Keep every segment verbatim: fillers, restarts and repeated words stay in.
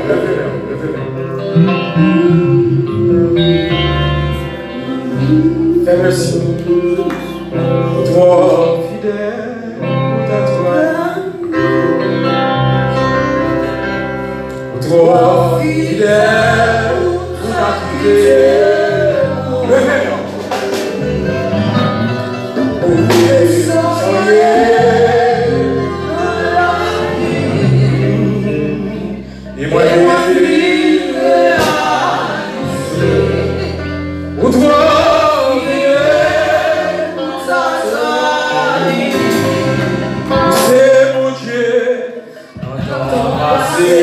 Leve men w, leve men w. Fè mèsi. Ou twò fidèl pou ta twò. Ou twò fidèl pou ta kite. Leve men w. Ou vle chanje. E mwen vin reyalize ou twò fidèl pou sa trayi. Ou se Bondye nan tan pase,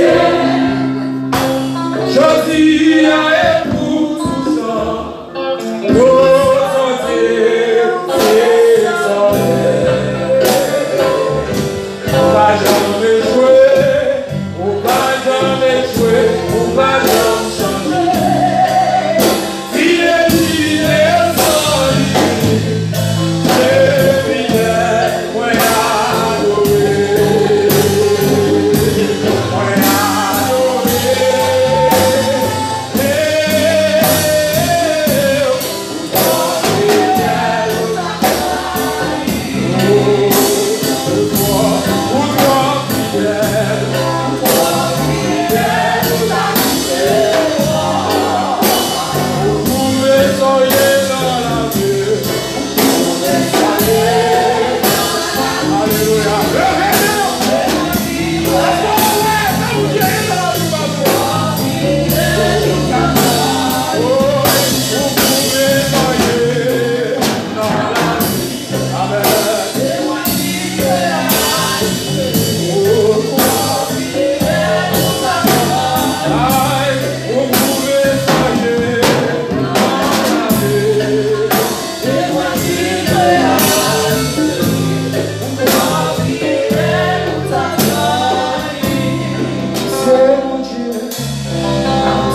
jodi a e pou toutan. Ou pa janm echwe, ou pa janm echwe, ou pa janm chanje. Fidelite san limit, se fidèl mwen adore, mwen adore.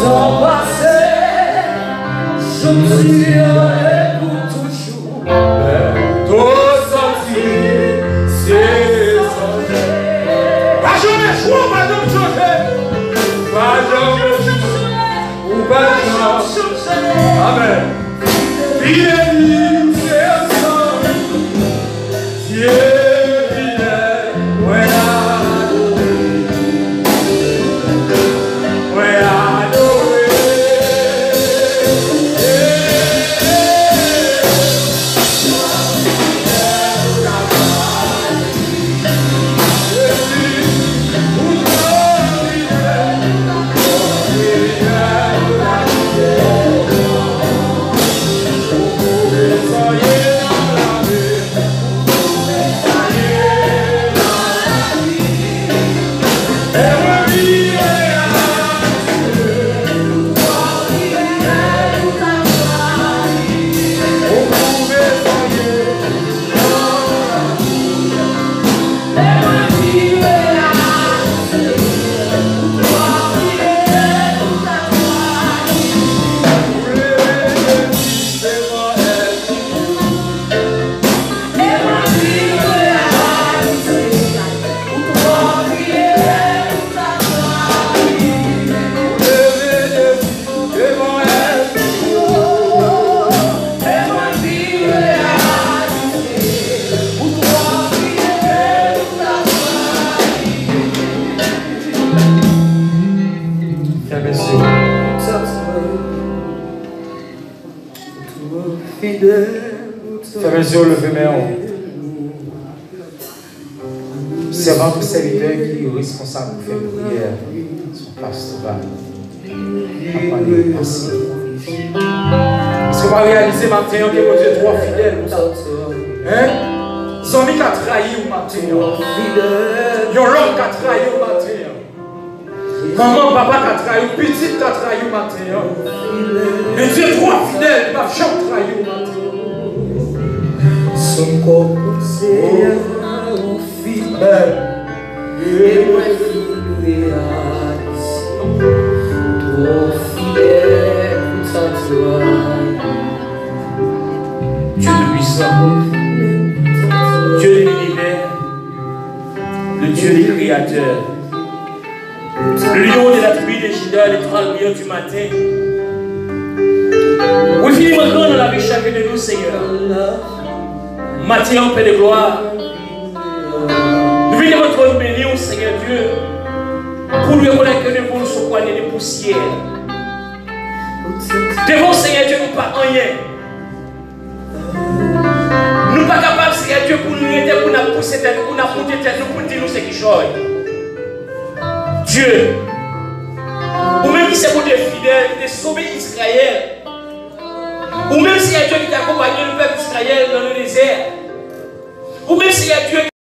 Tan pase, jodi a e pou toujou. To santi, se santi. Pa janm echwe, pa janm chanje. Pa janm echwe. Ou pa janm chanje. Amèn. Fidelite san limit. Dye fidèl, mwen adore. Mwen adore. Fè mèsi. Fè mèsi, leve men w. Sèvant ou sèvitè ki responsab pou fè priyè sou pastoral. Aprann li pase. Èske w pa reyalize maten an ke Bondye twò fidèl pou sa? Hein? Zanmi ka trayi w maten an. Yon lòm ka trayi w maten an. Manman, papa ka trayi w, pitit ka trayi w maten an. Men Dye twò fidèl, li p ap janm trayi w maten an. Son kò poze ou fidèl, e mwen fin reyalize, twò fidèl pou sa trayi. Dieu Tout-Puissant, Dieu de l'univers, le Dieu des créateurs, Le lion de la tribu de Juda, l'étoile brillante du matin. Ou infiniment grand dans la vie chacun de nous, Seigneur. Matin en paix de gloire. Nou vin devan twòn beni w, Senyè Dye, pou nou rekonèt ke devan nou se yon pwanye de pousyè. Devan w, Senyè Dye, nou pa anyen. Nou pa kapab, Senyè Dye, pou nou rete, pou n ap pouse tèt nou, pou n ap moute tèt nou, pou n di nou se kichòy. Dye, ou menm ki se Bondye fidèl, ki te sove Izrayèl. Ou menm, Senyè Dye, ki te akonpanye le pèp Izrayèl nan le dezè. Ou menm, Senyè Dye,